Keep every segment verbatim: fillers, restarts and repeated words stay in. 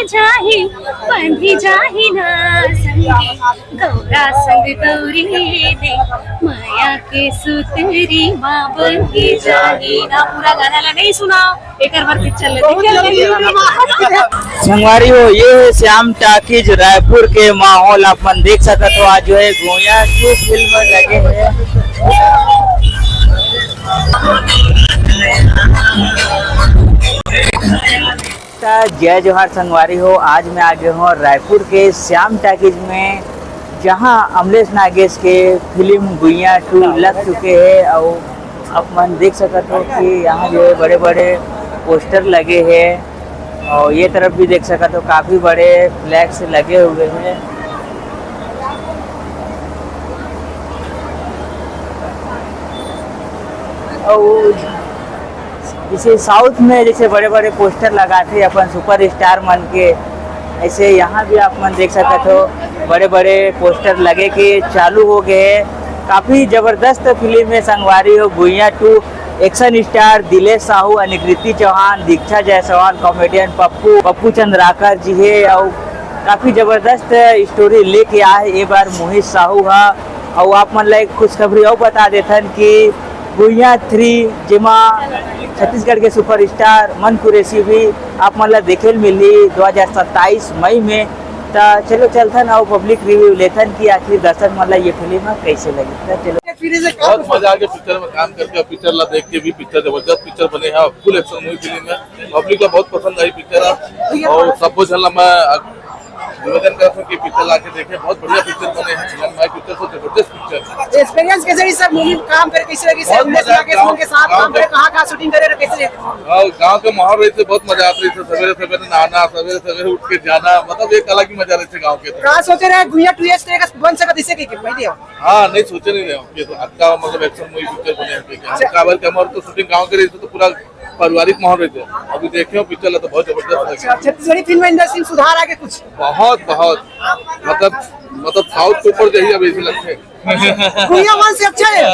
चाही बंधी जाही ना संगी, गौरा संग गौरी दे, माया के सुतरी माँ बंधी जाही ना। पूरा गाना ला नहीं सुना, एक बार पिक्चर ले देख लेंगे। संगवारी हो, ये है श्याम टाकीज रायपुर के माहौल। आप मन देख सकत हो, आज जो है गुइयां टू फिल्म लगे हैं। जय जोहार संगवारी हो, आज मैं आ गए हूँ रायपुर के श्याम टाकीज में, जहाँ अमलेश नागेश के फिल्म गुइयां टू लग चुके हैं। और आप मन देख सकत हो कि यहाँ जो है बड़े बड़े पोस्टर लगे हैं, और ये तरफ भी देख सकत हो काफी बड़े फ्लैक्स लगे हुए हैं। और जैसे साउथ में जैसे बड़े बड़े पोस्टर लगाथे अपन सुपरस्टार मन के, ऐसे यहाँ भी आप मन देख सकत हो बड़े बड़े पोस्टर लगे के चालू हो गए हैं। काफी जबरदस्त फिल्म है संगवारी हो गुइयां two. Action star Dilesh Sahu, Anukriti Chauhan, Diksha Jaiswal, comedian Pappu Pappu Chandrakar ji है और काफी जबरदस्त स्टोरी लेके आए ए बार मोहित साहू हा। और आप मन ला एक खुशखबरी और बता देथन कि गुइयां थ्री, जेमा छत्तीसगढ़ के सुपरस्टार मन कुरैशी भी आप मन ला देखे ल मिलही दो हज़ार सत्ताईस मई में। त चलो चलथन और पब्लिक रिव्यू लेथन कि आखिर दर्शक मन ला ये फिल्म ह कैसे लगी। त चलो। बहुत मजा आ गया पिक्चर में काम करके, पिक्चर ला देख के भी। पिक्चर जबरदस्त पिक्चर बने हैं, फुल एक्शन मूवी फिल्म है, पब्लिक ला बहुत पसंद आई पिक्चर। और सब झन ला मैं निवेदन करता हूँ कि पिक्चर ला के देखे, बहुत बढ़िया पिक्चर बने हैं। एंड माय पिक्चर तो जबरदस्त पिक्चर। एक्सपीरियंस कैसे रही सर, मूवी में काम करे कैसे लगी सर? बहुत अमलेश मजा आया, नागेश गाँव, के साथ गाँव काम करे, के कहाँ कहाँ शूटिंग करे, कैसे रही? और गाँव के माहौल रही थे, बहुत मजा आती रही थी। सवेरे सवेरे नहाना, सवेरे सवेरे उठ के जाना, मतलब एक अलग ही मजा रही थी गाँव के। कहाँ सोचे रहे गुइयां टू इस तरह का बन सकत इसे की पहले? हाँ, नहीं सोचे नहीं रहे कि तो अच्छा मतलब एक्शन मूवी पिक्चर बने हैं, ठीक है। अच्छा। काबर के हमारे तो शूटिंग गाँव के रही थी, तो पूरा पारिवारिक माहौल रही थे। अभी देखे हो पिक्चर ला तो बहुत जबरदस्त लगे। अच्छा, छत्तीसगढ़ी फिल्म इंडस्ट्री में सुधार आगे कुछ? बहुत, बहुत, मतलब, मतलब साउथ के ऊपर जही अभी ऐसे लगते हैं। गुइयां वन से अच्छा है?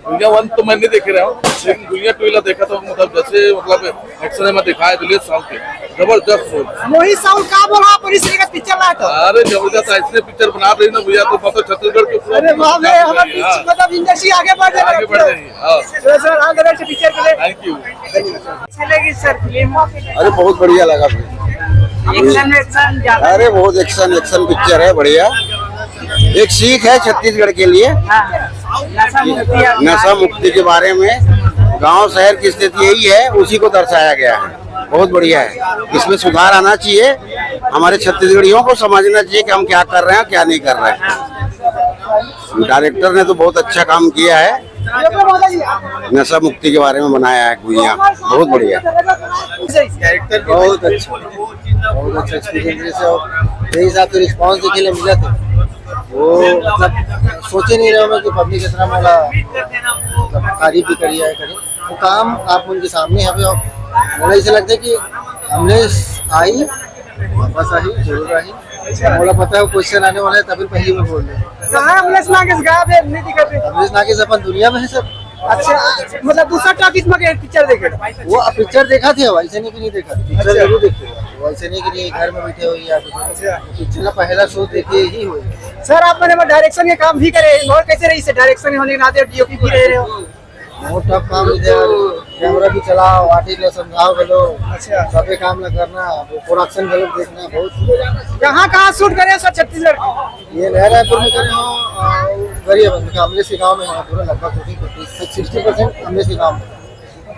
गुइयां वन तो मैं नहीं देखे रहा हूँ, लेकिन गुइयां टू ला देखा तो मतलब जैसे मतलब एक्शन में दिखाया दिलेश साहू के, जबरदस्त फिल्म। मोहित साहू का बोला आप इस तरह का पिक्चर लाया था? अरे जबरदस्त, ऐसे पिक्चर बना रही ना भैया, तो मतलब छत्तीसगढ़ के पूरा अरे वाह बे, हमारे हाँ। मतलब इंडस्ट्री आगे बढ़ जाएगा। आगे बढ़ जाएगी, हाँ। चलो sir, all the best picture के लिए। Thank you. कैसे लगी सर फिल्म? अरे बहुत बढ़िया लगा फिल्म। एक्शन, एक्शन ज्यादा। अरे बहुत एक्शन, एक्शन पिक्चर है, बढ़िया। एक सीख है छत्तीसगढ़ के लिए। हाँ। नशा मुक्ति अभियान। नशा मुक्ति के बारे में गांव शहर की स्थिति यही है, उसी को दर्शाया गया है। बहुत बढ़िया है, इसमें सुधार आना चाहिए। हमारे छत्तीसगढ़ियों को समझना चाहिए कि हम क्या कर रहे हैं, क्या नहीं कर रहे हैं। डायरेक्टर ने तो बहुत अच्छा काम किया है, नशा मुक्ति के बारे में बनाया है गुइयां, बहुत बढ़िया। कैरेक्टर बहुत अच्छा, बहुत अच्छा एक्सपीरियंस। जैसे मेरे हिसाब से रिस्पॉन्स देखे ले मिला था, वो मतलब सोचे नहीं रहे मैं कि पब्लिक इतना मोला मतलब तारीफ भी करी है, करे। वो काम आप उनके सामने है, मोला ऐसे लगता है कि हमने आई, वापस आई, जरूर आई। मोला पता है वो क्वेश्चन आने वाला है, तभी पहली मैं बोल रहा हूँ। कहाँ अमलेश नागेश गायब है, नहीं दिखा थे? अमलेश नागेश अपन दुनिया में है सर। अच्छा, मतलब दूसरा टॉकीज में गए पिक्चर देखे? वो पिक्चर देखा थे, वैसे नहीं कि नहीं देखा, पिक्चर अच्छा। जरूर देखते हैं, वैसे नहीं कि नहीं घर में बैठे हुए या कुछ। अच्छा। पिक्चर का पहला शो देखे ही हुए। सर, आप मैंने डायरेक्शन के काम भी करे, और कैसे रही से डायरेक्शन होने के नाते डीओपी भी रहे हो? बहुत टफ काम है यार, कैमरा भी चलाओ, आर्टिस्ट ला समझाओ बोलो, अच्छा। सबे काम ला करना, प्रोडक्शन गलत देखना बहुत। कहाँ कहाँ शूट करे हो सर छत्तीसगढ़ के? ये नया रायपुर में करे हो, और गरियाबंद का अमलेश के गांव में, वहाँ पूरा लगभग फोर्टी सिक्सटी परसेंट अमलेश के गांव में।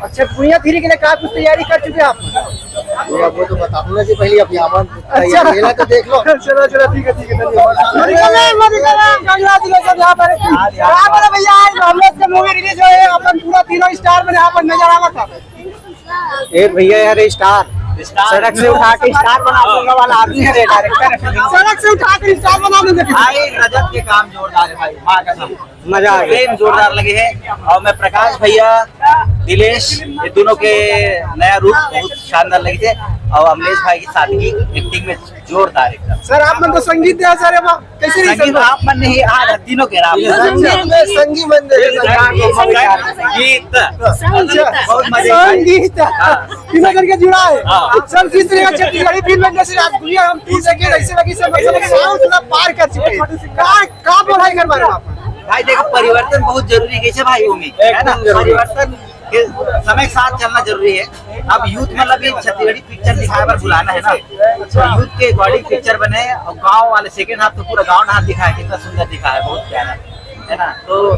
अच्छा, गुइयां थ्री के लिए क्या कुछ तैयारी कर चुके हैं आप? ये अब वो तो बताऊंगा जी, पहले आप यहाँ पर अच्छा। मेला तो देख लो। चलो, चलो, ठीक है, ठीक है, धन्यवाद। मधुकरण, मधुकरण, congratulations यहाँ पर। यहाँ पर भैया, आज हम लोग का मूवी रिलीज हुआ है, अपन पूरा तीनों स्टार बने यहाँ पर नजर आवा था। ए भैया यार, स्टार, स्टार। सड़क से उठा के स्टार बना दूंगा वाला आदमी है रे, डायरेक्टर है फिल्म। सड़क से उठा के स्टार बना देंगे। भाई, रजत के काम जोरदार है भाई, माँ कसम। मजा आ गया। प्रेम जोरदार लगे है। और मैं प्रकाश भैया, अखिलेश, ये दोनों के नया रूप बहुत शानदार लगे थे। और अमलेश भाई की सादगी, एक्टिंग में जोरदार एकदम। सर, आप मन तो संगीत दे सर, एमा कैसे नहीं संगीत संगीत? आप मन नहीं, हाँ, तीनों के नाम। संगीत में संगीत मन दे। संगीत। अच्छा, बहुत मजे आए। संगीत। हाँ। तीनों करके जुड़ा है। हाँ। सर, जिस तरह का छत्तीसगढ़ी फिल्म इंडस्ट्री आज दुनिया हम पूछ सके, ऐसे लगी सब मतलब साउथ ना पार कर चुके हैं। का, का बोला है घर बारे में आप? भाई देखो, परिवर्तन बहुत जरूरी है, कैसे भाई होंगे, है ना? एकदम जरूरी। परिवर्तन के समय के साथ चलना जरूरी है। अब यूथ मतलब ये छत्तीसगढ़ी पिक्चर दिखाए बर बुलाना है ना, तो यूथ के अकॉर्डिंग पिक्चर बने और गांव वाले सेकंड हाफ तो पूरा गांव नहा दिखाया, कितना सुंदर दिखाया, बहुत प्यारा, है ना? तो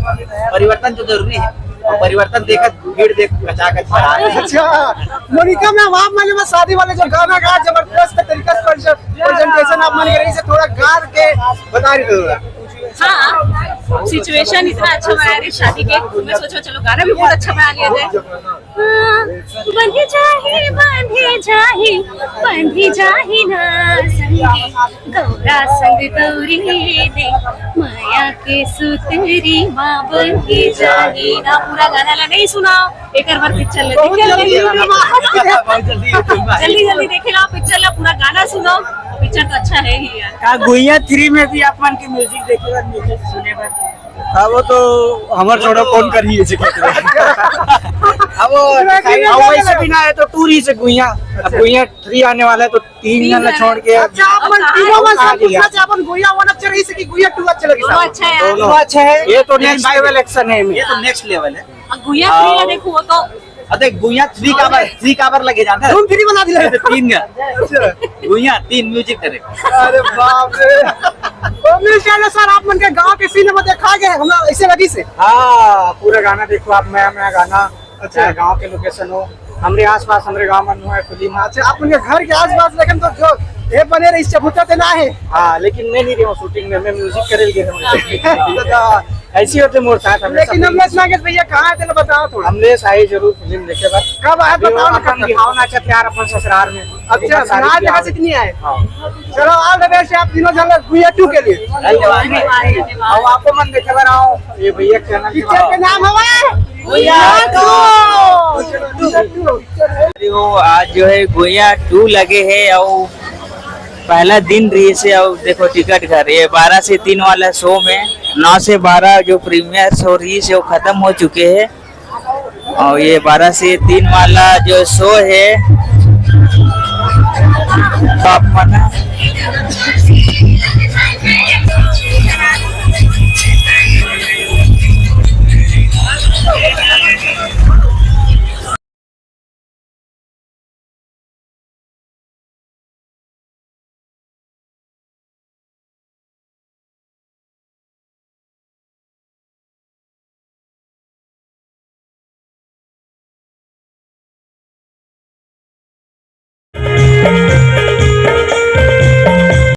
परिवर्तन तो जरूरी है, और परिवर्तन देखा भीड़ देख कचाकच भरा है। अच्छा, मोनिका मैम, आप मैंने बस शादी वाले जो गाना गाया, जबरदस्त तरीका से प्रेजेंटेशन आप मैंने करी से थोड़ा गा के बता रही थी। हाँ, सिचुएशन इतना अच्छा बनाया रे शादी के, मैं सोचा चलो गाना भी बहुत अच्छा बना लिया जाए। हाँ, बंधी जाही, बंधी जाही, बंधी जाही ना संगी, गौरा संग गौरी दे, माया के सुतरी माँ बंधी जाही ना। पूरा गाना ला नहीं सुना, एक बार पिक्चर ले बहुत देख जल्दी लेंगे। YouTube में आ गया। बहुत जल्दी YouTube में आ गया। जल्दी जल्दी देखे ला पिक्चर ला, पूरा गाना सुनो, पिक्चर तो अच्छा है ही यार। का गुइया थ्री में भी आप मन के म्यूजिक देखे बर, म्यूजिक सुने बर? हाँ, वो तो हमर छोड़ो, कौन करही ऐसे कहते हैं। अब वो, अब वैसे भी ना है तो टू ही से गुइया, अब गुइया थ्री आने वाला है तो तीन जन ला छोड़ के। अच्छा, आप मन तीनों में से पूछना चाहे, अपन गुइया वन अच्छा रही से कि गुइया टू अच्छा लगी दोनों साहब? अच्छा है। दोनों अच्छा है। ये तो नेक्स्ट लेवल एक्शन है इनमें। ये तो नेक्स्ट लेवल है। अब गुइया थ्री ला देखो, वो तो अरे गुइया थ्री का बार, थ्री का बार लगे जाता है। तुम थ्री बना दिला। तीन का। अच्छा। गुइया तीन म्यूजिक डायरेक्ट। अरे बाप रे। तो मिल चैनल सर, आप मन के गांव के सिनेमा देखा गए, हमरा ऐसे लगी से। हाँ, पूरा गाना देखो आप, नया नया गाना। अच्छा। गांव के लोकेशन हो, हमरे आसपास, हमरे गांव मन हुआ है फिल्म। अच्छा, आप उनके घर के आसपास लेकिन तो जो ये बने रही, चबूता ते ना है। हाँ, लेकिन मैं नहीं रहा हूँ शूटिंग में, मैं म्यूजिक करे लगे हूँ। अच्छा। ऐसी होते मोर साथ हमेशा। लेकिन हम लोग ना के भैया कहाँ है, तेरा बताओ थोड़ा। हमने साही जरूर फिल्म देखे बस। कब आया, बताओ ना, अपन कब? दिखाओ ना, अच्छा प्यार अपन ससुराल में। अच्छा, इतना सारी ससुराल में प्यार। कितनी आए? हाँ। चलो, ऑल द बेस्ट आप तीनों जन गुइया टू के लिए। धन्यवाद। और आपको मन देखे बनाओ, ये भैया के चैनल के पिक्चर के नाम है भैया टू। Guiya to. अरे वो आज जो है गुइया टू लगे है और पहला दिन रही से, और देखो टिकट घर ये बारह से तीन वाला शो में, नौ से बारह जो प्रीमियर शो रही से वो खत्म हो चुके हैं, और ये बारह से तीन वाला जो शो है तो आप मन